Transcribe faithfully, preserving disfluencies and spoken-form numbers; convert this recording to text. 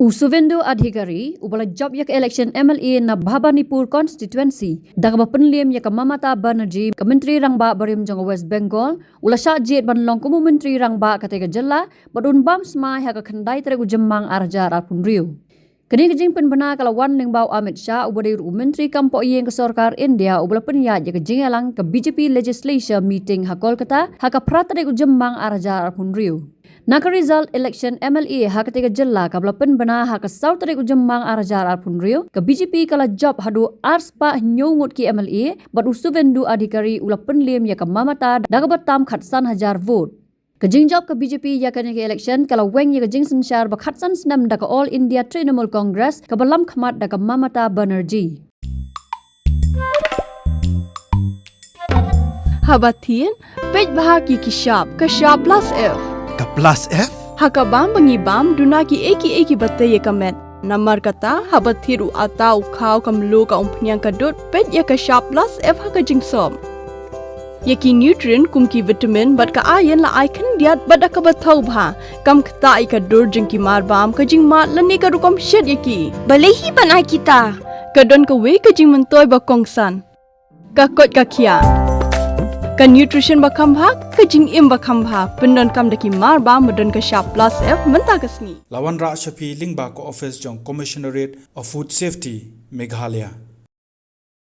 U Suvendu Adhikari, uba la jop ïa ka election M L A na Bhabanipur constituency da kaba pynliem ïa ka Mamata Banerjee, ka Myntri Rangbah barim jong ka West Bengal, u la shah jied ban long kum u Myntri Rangbah katei ka jylla bad un bam smai ha ka khyndai tarik u Jymmang ar hajar arphew hynriew. Kane ka jingpynbna ka la wan lyngba u Amit Shah, uba dei ruh u Myntri kam poh ïing ka sorkar India, uba la pynïaid ïa ka jingïalang ka B J P legislature meeting ha Kolkata ha ka phra tarik u Jymmang ar hajar arphew hynriew. Na ka result election M L A ha katei ka jylla kaba la pynbna ha ka saw tarik u Jymmang ar hajar arphew hynriew, ka B J P ka la jop haduh ar spah hynñiew ngut ki M L A bad u Suvendu Adhikari u la pynliem ïa ka Mamata da kaba tam khatsan hajar vote. Ka jingjop ka B J P ïa kane ka election ka la weng ïa ka jingsynshar ba khatsan snem da ka All India Trinamool Congress kaba lam khmat da ka Mamata Banerjee. Haba thied, peit bha ki ki shap, ka shap plus F. Ka plus F? Ha ka bam ba ngi bam, duna ki ei ki ei kiba tei ïa ka met. Namar kata, haba thied u atta, u khaw, ka mluh, ka umphniang, ka dud, peit ïa ka shap plus F ha ka jingsop. Ïa ki nutrient kum ki vitamin bad ka iron la ai khyndiat bad da kaba thaw bha. Kam ktah ïa ka dur jong ki marbam, ka jingmad lane ka rukom shet ïa ki. Balei hi ban ai kita? Ka don kawei ka jingmyntoi ba kongsan. Ka koit ka khiah. Ka nutrition ba kham bha, ka jingim ba kham bha. Pyndonkam da ki marbam ba don ka shap plus F mynta ka sngi. La wanrah sha phi lyngba ka office jong Commissionerate of Food Safety, Meghalaya.